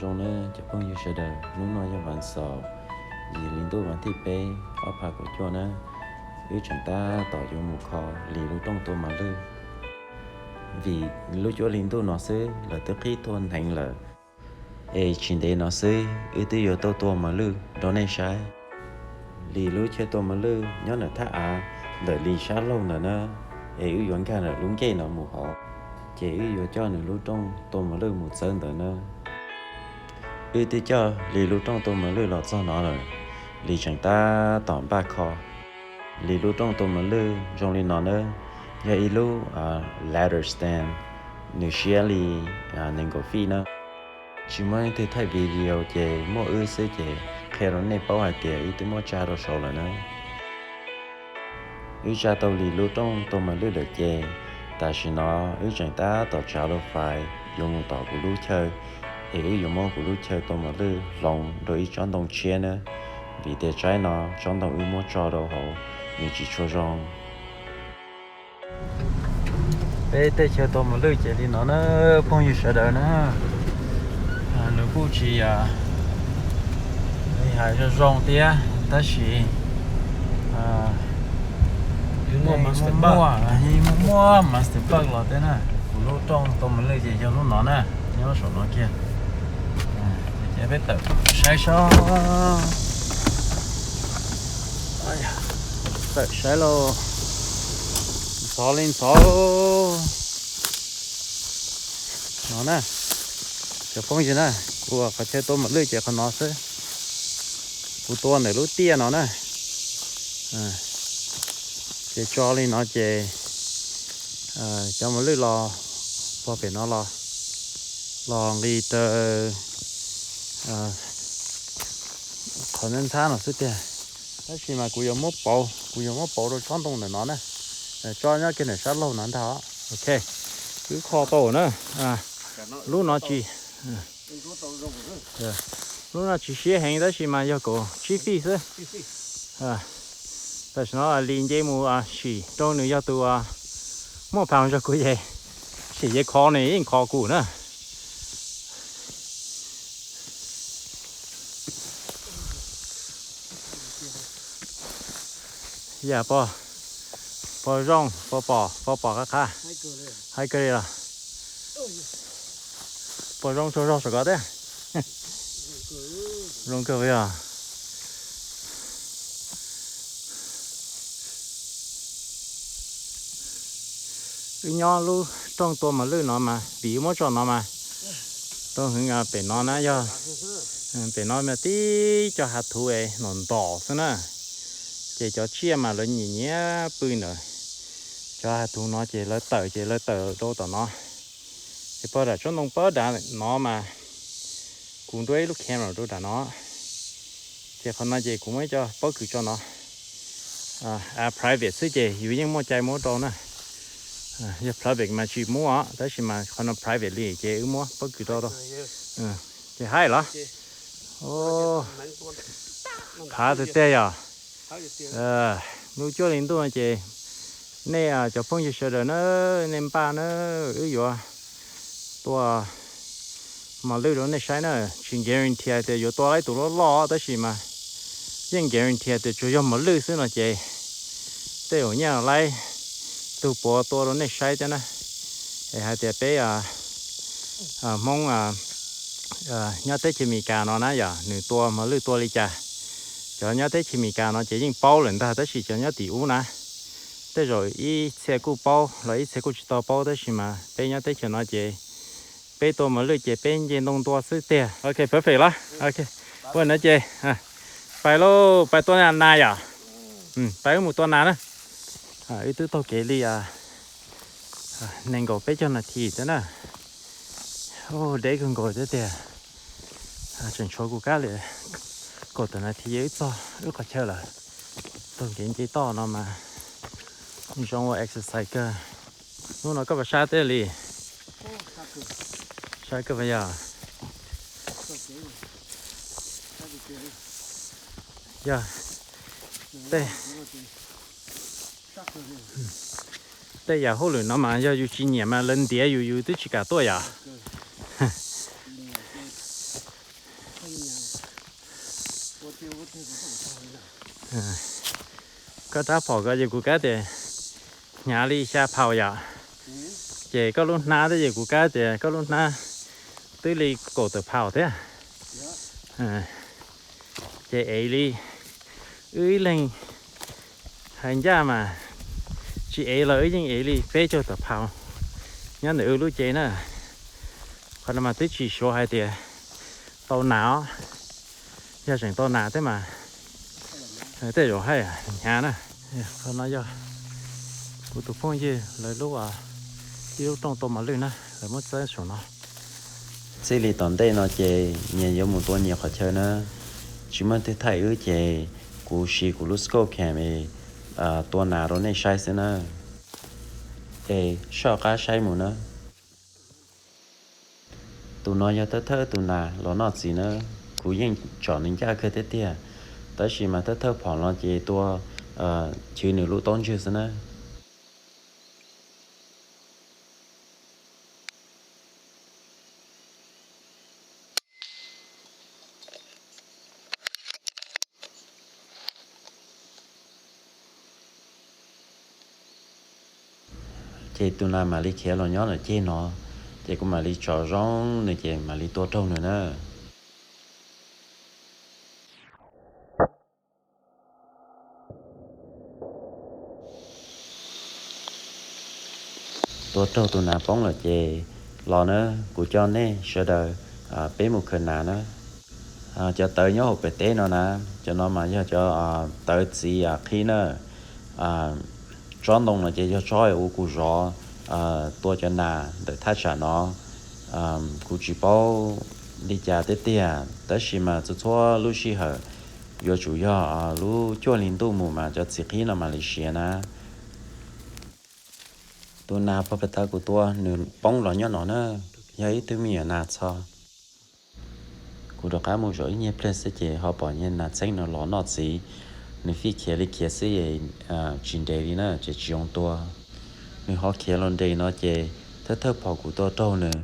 Zoo na cov phooj ywg sawv daws, hnub no yog vas xaum yim hli ntuj vas thib peb ob phav kaum cuaj na. Wb tseem tab tom yuav mus kho Lis lub rooj tua mos lwj, vim lub cuab hli ntuj no xwb lawv twb qhib tuaj hneev lawm. Es tsis ntev no xwb wb twb yuav tau tua mos lwj rau nej saib. Lis lub chaw tua mos lwj nyob ntawm thaj av ntawm Lis sab laug ntawd na, es wb yuav nkag ntawm lub ncej no mus hauv, ces wb yuav coj nws lub rooj tua mos lwj mus txawb ntawd na. Wb twb coj Lis lub rooj tua mos lwj los txog no lawm, Lis tseem tab tom npaj kho. Lis lub rooj tua mos lwj zoo li no na, yog ib lub ladder stand, nws siab li nees nkaum feet na. Tsis muaj leej twg thaij video ces muaj wb xwb ces qhia rau nej paub hais tias wb twb muab tsa rau saud lawm na. Wb tsa tau Lis lub rooj tua mos lwj lawm ces tam sim no wb tseem tab tom tsav lus fais yuav mus tom kuv lub chaw, es wb yuav muab kuv lub chaw tua mos lwj hloov rau ib tsob ntoo tshiab na, vim tias tsaib no tsob ntoo wb muab tso rau hauv nws tsis tshua zoo. Peb tej chaw tua mos lwj ces li no na, phooj ywg sawv daws na. Nws kuj tsis yog hais zoo zoo thiab tab sis muaj muaj muaj master bug los thiab na. Kuv lub rooj tua mos lwj ces yog lub no na, nyob saum no kiag. Ces peb tawm saib seb. Tawm saib lauj. Ntxhov li ntxhov no na. Cov phooj ywg na, kuv qhov chaw tua mos lwj ces qhov no xwb. Kuv tua ntawm lub tiaj no na. Ces tso li no ces cov mos lwj los pog pem no los, los nqis raws qhov ntxhab ntxhab no xwb tiag. Tab sis mas kuv yuav muab pauv, kuv yuav muab pauv rau tsob ntoo ntawm no na. Tso nyob kiag ntawm sab laug no ntag. Ok, wb kho tau na. Lub no tsis, lub no tsis siab heev tab sis mas yog kaum tsib feet xwb. Tam sim no Lis nce mus sim rau nws yog tus muaj phav zog kuv ces sim ces kho nws yeej kho kuv na. Yam pog, pog zoo, pog pom, pog pom qab qab. Hais kawg li los? Pog zoo tsaug zog saum ko thiab. Zoo kawg li os. Wb nyob lub rooj tua mos lwj no mas vim wb muab tso no mas, rau heev pem no na yog, pem no mas tib co hav thuv es ntom ntom xwb na. Ces cov tsiaj mas lawv nyiam nyiam pw ntawd. Cov hav thuv no ces lawv tawm ces lawv tawm rau tom no. Ces pog nram tsob ntoo pab nram no mas kuv nruab ib lub camera rau nram no. Ces qhov no ces kuv muab ib co pob kws tso no. Private xwb ces yus yeej muaj cai muab rau na. Yog public mas tsis muab os, tab sis mas qhov no private li ces wb muab pob kws rau rau. Ces haib los? Phav tiag tiag yom. Lub cuab li ntuj no ces nej cov phooj ywg sawv daws na, nej npaj na, wb yuav tua mos lwj rau nej saib na. Tsis guarantee hais tias yuav tua laib tus loj loj tab sis mas yeej guarantee hais tias tsuas yog mos lwj xwb no ces tej zaum nyaj laib tug puav tua rau nej saib thiab na. Es hais tias peb Hmoob nyob teb chaws Amelikas no na yom, nws tua mos lwj tua li cas. Cov nyob teb chaws Amelikas no ces yeej paub lawm ntag, tab sis cov nyob tim ub na, tej zaum ib txhia kuj paub los ib txhia kuj tsis tau paub, tab sis mas peb nyob teb chaws no ces peb tua mos lwj ces peb nce ntoo ntua xwb tiag. Ok, perfect los? Ok, ua no ces pais lauj, pais tua nas yom. Pais wb mus tua nas na. Wb twb taug kev li nees nkaum peb caug nas this thiab na. Deb kawg nkaus thiab tiag. Tseem tshuav kuv kab li kaum tawm nas this wb txog wb qhov chaw lawm. Taug kev nce toj no mas zoo ua exercise kawg. Hnub no koj puas sab tej li? Sab kawg puas yog? Yog. Tej, tej yam hauj lwm no mas yog yus tsis nyiam mas lawv ntiav yus, yus twb tsis kam tuaj yom. Koj rab phom ko ces kuv kab tias hnyav li xya phaus yom. Ces koj lub hnab thiab ces kuv kab tias koj lub hnab twb li kaum tawm phaus thiab. Ces ev li, wb ib leeg hais ncaj mas tsis ev los wb yeej ev li peb caug tawm phaus nyob ntawm wb lub cev na. Qhov no mas twb tsis suav hais tias tau nas os. Yog tseem tau nas thiab mas tej zaum haj hnyav na. Qhov no yog kuv tus phooj ywg lawv lub, ib lub rooj tau mos lwj na, lawv muab txawb saum no. Txij li tom ntej no ces nyias yuav mus tua nyias qhov chaw na, tsis muaj leej twg thaij wb ces kuv siv kuv lub Scout Cam es tua nas rau nej saib xwb na. Es soj qab saib mus na. Tus no yog thawj thawj tus nas los noj txiv na, kuv yeej tsom nws ncaj kawg thiab tiag, tab sis mas thawj thawj phom no ces tua chwv nws lub taub ntswg xwb na. Ces tus nas mam li khiav los nyob ntawm ceg no, ces kuv mam li tsom zoo nws ces mam li tua raug nws na. Tua raug tus nas poob lawm ces los na, kuv coj nej sawv daws peb mus khaws nas na. Cov tawv nyob hauv pem teb no na, cov no mas yog cov tawv txiv qhib na. Tsob ntoo no ces yog tsob uas kuv zov tua cov nas ntawm thaj tsam no. Kuv tsis paub li cas tiag tiag, tab sis mas txhua txhua lub sij hawm yuav tsum yog lub cuaj hli ntuj mus mas cov txiv qhib no mam li siav na. Tus nas pog pas tas kuv tua nws poob los nyob no na, yog ib tug me nyuam nas txho. Kuv rov qab mus zaum ib nyuag pliag xwb ces ho pom nyuag nas txheeb no los noj txiv. Nws fij khiav li khiav xwb, tsis nres li na, ces tsis zoo tua. Nws ho khiav los nres no ces thawj thawj phom kuv tua raug nws,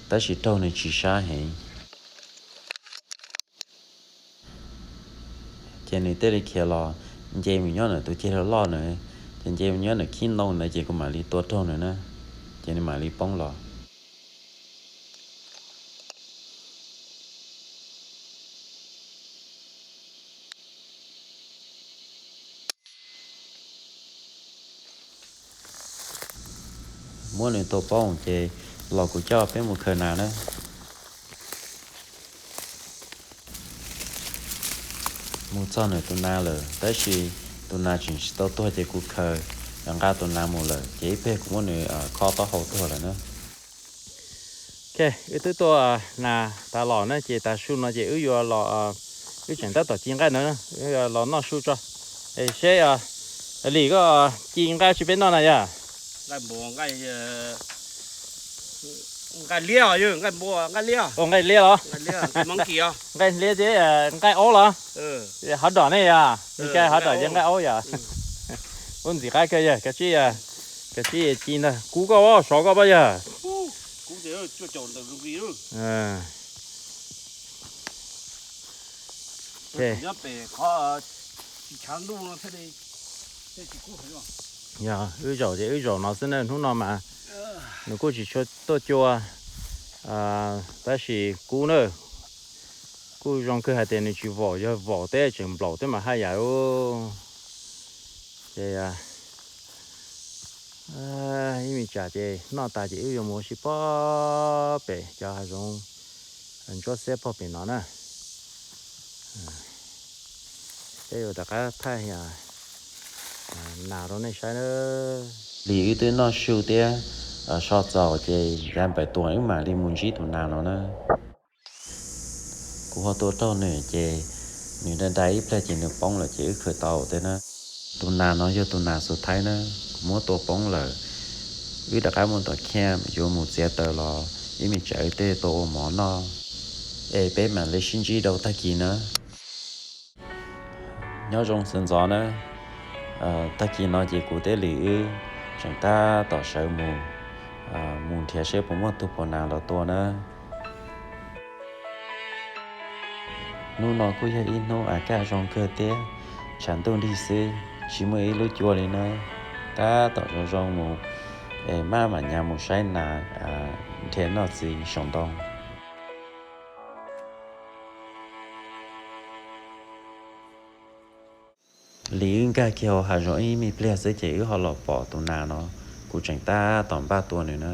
tab sis raug nws tsis sab heev. Ces nws thiaj li khiav los nce mus nyob ntawm tus ceg loj loj na, ces nce mus nyob ntawm khib ntoo ntawd ces kuv mam li tua raug nws na, ces nws mam li poob los. Muab nws tua poob ces los kuv coj peb mus khaws nas na. Mus txog ntawm tus nas lawm, tab sis tus nas tseem tsis tau tuag ces kuv khaws nqa tus nas mus lawm, ces ib pliag kuv muab nws khob taub hau tuag lawm na. Ok, wb twb tua nas tas los na, ces tav su no ces wb yuav los, wb tseem tab tom ci nqaij no, wb los noj su tso. Seb, Lis, koj ci nqaij tsi peb noj na yog? Nqaij liab, nqaij liab los? Nqaij liab thiab nqaij aub los? Hov dom ne yog? Nws ca hov dom ces nqaij aub yog? Ub, ntxim qab kawg yog, kav tsij ci ntag. Kub koj, sov koj pab yog? Yog wb zaum ces wb zaum no xwb na, hnub no mas nws kuj tsis tshua tuaj cua, tab sis kub na, kuj zoo kawg hais tias nws tsis vaum, yog vaum teb tseem nplaum teb mas haj yam. Ces ib me tsam ces noj tas ces wb yuav mus ua si pob pem cov hav zoov ntsuab xiab pob pem no na. Peb yuav rov qab thaij nas rau nej saib na. Li wb twb noj su thiab so txaus ces yav npawm tuam wb mam li mus ntsib tus nas no na. Kuv ho tua raug nws ces nws dai dai ib pliag ces nws poob lawm ces wb khaws tau thiab na. Tus nas no yog tus nas xus thaib na, kuv muab tua poob lawm. Wb rov qab mus tom camp yuav mus txiav taws los ib me tsam wb tej tua ua mov noj. Es peb mam li sib ntsib rau tag kis na. Nyob zoo sawv ntxov na. Tag kis no ces kuv thiab Lis wb tseem tab tom sawv mus, mus nrhiav seb puas muaj tug puas nas los tua na. Hnub no kuj yog ib hnub a kaj zoo kawg thiab, tshav ntuj nrig xwb, tsis muaj ib lub cua li na. Tab tom zoo zoo mus es maj mam nyas mus saib nas nrhiav noj txiv saum ntoo. Lis wb nkag kiag hauv hav zoov ib me pliag xwb ces wb ho los pom tus nas no, kuv tseem tab tom npaj tua nws na.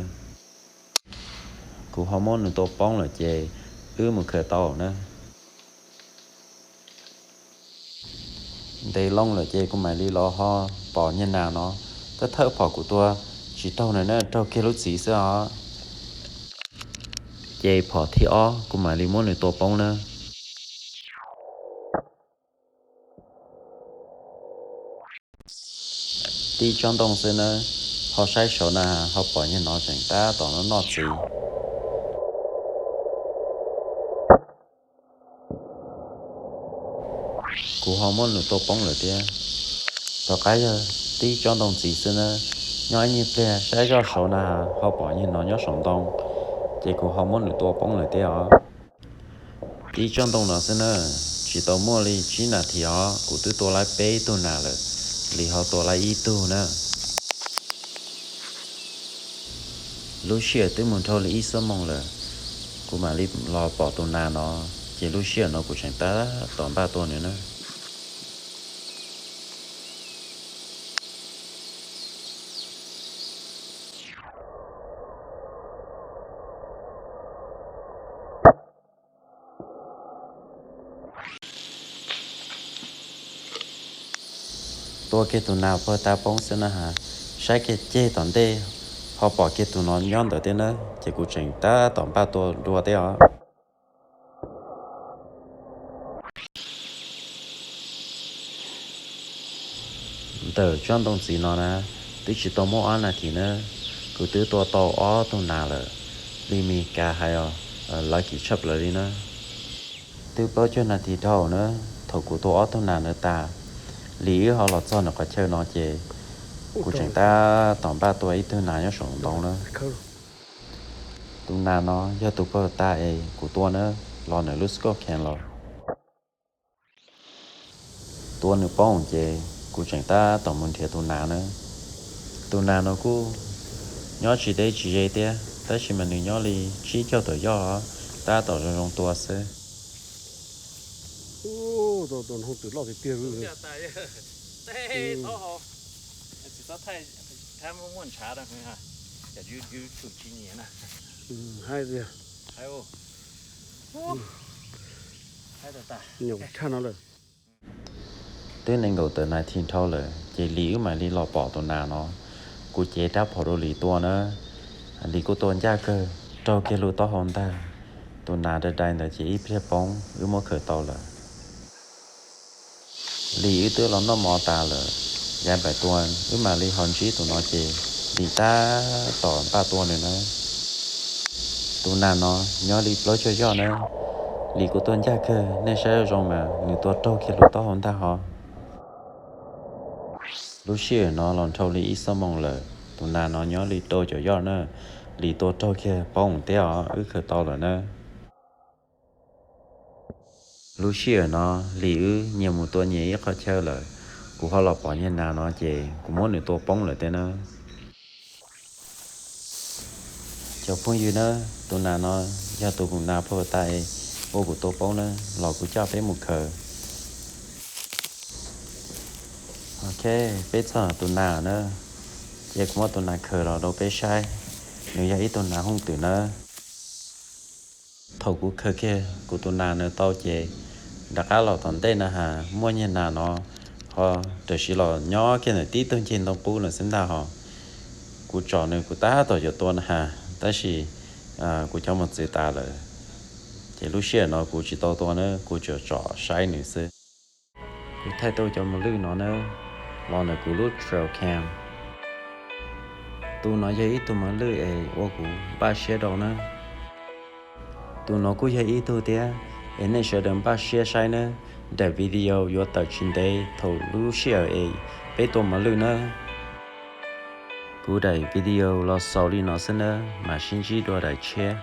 Kuv ho muab nws tua poob lawm ces wb mus khaws tau na. Ntev loo lawm ces kuv mam li los ho pom niag nas no, thawj thawj phom kuv tua tsis raug nws na, raug kiag lub txiv xwb os. Ces phom thib ob kuv mam li muab nws tua poob na. Tib tsob ntoo xwb na, ho saib saud na, ho pom niag no tseem tab tom noj noj txiv. Kuv ho muab nws tua poob lawm thiab. Tom qab yog tib tsob ntoo txiv xwb na, nyob ib nyuag pliag saib zoj saud na, ho pom niag no nyob saum ntoo, ces kuv ho muab nws tua poob lawm thiab os. Tib tsob ntoo no xwb na, tsis tau muaj li tsib nas this os, kuv twb tua laib peb tug nas lawm, Lis ho tua laib ib tug na. Lub sij hawm twb mus dhau li ib xuab moos lawm, kuv mam li los pom tus nas no, ces lub sij hawm no kuv tseem tab tom npaj tua nws na. Tua kiag tus nas puag ta poob xwb na has, saib kiag ceg tom ntej ho pom kiag tus no nyob ntawd thiab na, ces kuv tseem tab tom npaj tua dua thiab os. Ntawm tsob ntoo txiv no na, twb tsis tau muaj ob nas this na, kuv twb tua tau ob tug nas lawm, li Mis Kas hais os, lucky tshaj plaws li na. Twb plaub caug nas this dhau na, thaum kuv tua ob tug nas ntawd tas, Lis wb ho los txog nws qhov chaw no ces kuv tseem tab tom npaj tua ib tug nas nyob saum ntoo na. Tus nas no yog tus puag ta es kuv tua na, los ntawm lub scope cam los. Tua nws poob ces kuv tseem tab tom mus nrhiav tus nas na. Tus nas no kuj nyob tsis deb tsis ze thiab, tab sis mas nws nyob li tsib caug tawm yoj, tab tom zoo zoo tua xwb. Twb nees nkaum tawm nas this dhau lawm ces Lis wb mam li los pom tus nas no. Kuv cev rab phom rau Lis tua na, Lis kuj tua ncaj kawg, raug kiag lub taub hau ntag. Tus nas dai dai ntawd ces ib pliag poob, wb muab khaws tau lawm. Lis wb twb los noj mov tas lawm, yav npaum tua wb mam li ho ntsib tus no ces Lis tab tom npaj tua nws na. Tus nas no nyob li plaub caug yoj na, Lis kuj tua ncaj kawg, nej saib zoo mas nws tua raug kiag lub taub hau ntag ho. Lub sij hawm no los dhau li ib xuab moos lawm, tus nas no nyob li rau caum yoj na, Lis tua raug kiag poob thiab os, wb khaws tau lawm na. Lub sij hawm no Lis wb nyias mus tua nyias ib qhov chaw lawm, kuv ho los pom niag nas no ces kuv muab nws tua poob lawm thiab na. Cov phooj ywg na, tus nas no yog tus nas puag ta ua kuv tua poob na, los kuv coj peb mus khaws. Ok, peb txog tus nas na, ces kuv muab tus nas khaws los rau peb saib, nws yog ib tug nas hooj twm na. Thaum kuv khaws kiag kuv tus nas no tau ces rov qab los tom ntej na has muaj niag nas no ho tab sis los nyob kiag ntawm tib tug nceg ntoo qub no xwb ntag ho. Kuv tsom nws kuv tab tom yuav tua na has, tab sis kuv cov mos txwv tas lawm, ces lub sij hawm no kuv tsis tau tua na, kuv tsuas tsom saib nws xwb. Kuv thaij tau cov mos lwj no na, los ntawm kuv lub trail cam. Tus no yog ib tug mos lwj es ua kuv npaj siab rau na. Tus no kuj yog ib tug thiab, es nej sawv daws npaj siab saib nawb, daim video yuav tawm tsis ntev thaum lub sij hawm es peb tua mos lwj nawb. Kuv daim video los xaus li no xwb nawb, mam sib ntsib dua daim tshiab.